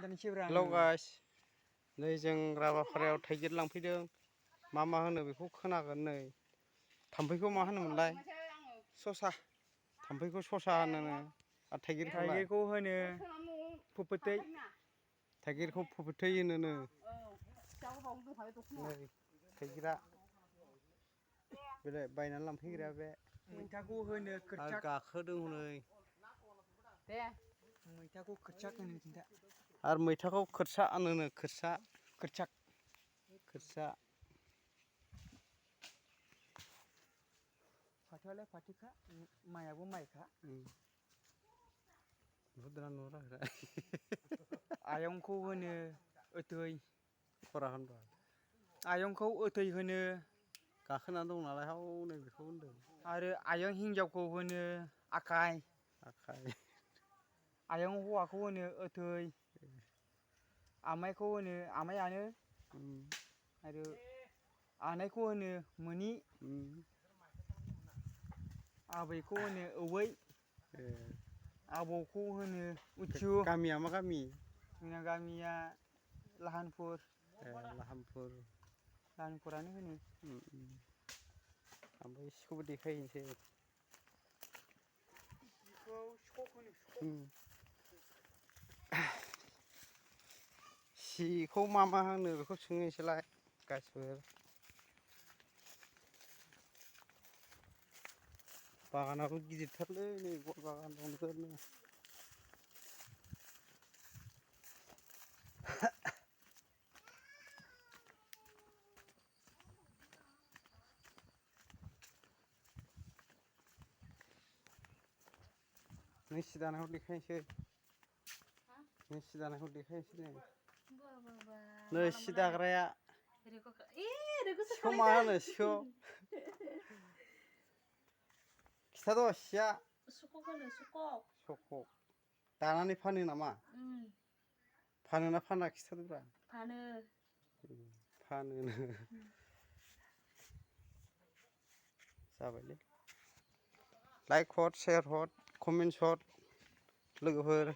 hello guys नै जों राबाफारायाव थाइगिर लांफैदों मा होनो बेखौ खोनागोन नै थाम्फैखौ मा होनोमोनलाय ससा थाम्फैखौ ससा होनो आरो थाइगिरखौ होनो फुफुथै थाइगिरखौ फुफुथै होनो नै थाइगिरा बे बायनानै लांफैग्राया बे मैथाखौ होनो खोरचाक गाखोदों हनै दे मैथाखौ खोरचाक होनो खिन्था आरो मैथाखौ खोरसा होनो खोरसा खोरचाक खोरसा फाथोआलाय फाथोखा माइआबो माइखा आयंखौ होनो ओतै खरा होनबा आयंखौ ओतै होनो गाखोनानै दं नालाय हनै बेखौ होनदों आरो आयं हिन्जावखौ होनो आखाइ आखाइ आयं हौवाखौ होनो ओतै आमाइखौ होनो आमाइयानो आरो आनैखौ होनो मोनि आबैखौ होनो औवै आबौखौ होनो उथु गामिया मा गामि जोंना गामिया लाहानपुर लाहानपुरानो होनो ओमफ्राय सिखौबो देखायहैनोसै सिखौ मा होनो बेखौ सोंहैनोसैलाय गासिबो बागानाबो गिदिरथारलै नै गय बागान दं नोगोरनो नों सि दानायखौ देखायनोसै नों सि दानायखौ देखायनोसै नै सि दाग्राया सिखौ मा होनो सिखौ खिथाद' सिया सख' दानानै फानो नामा फानोना फाना खिथादोब्रा फानो जाबायलै लाइक हर शेयार हर कमेन्टस हर लोगोफोर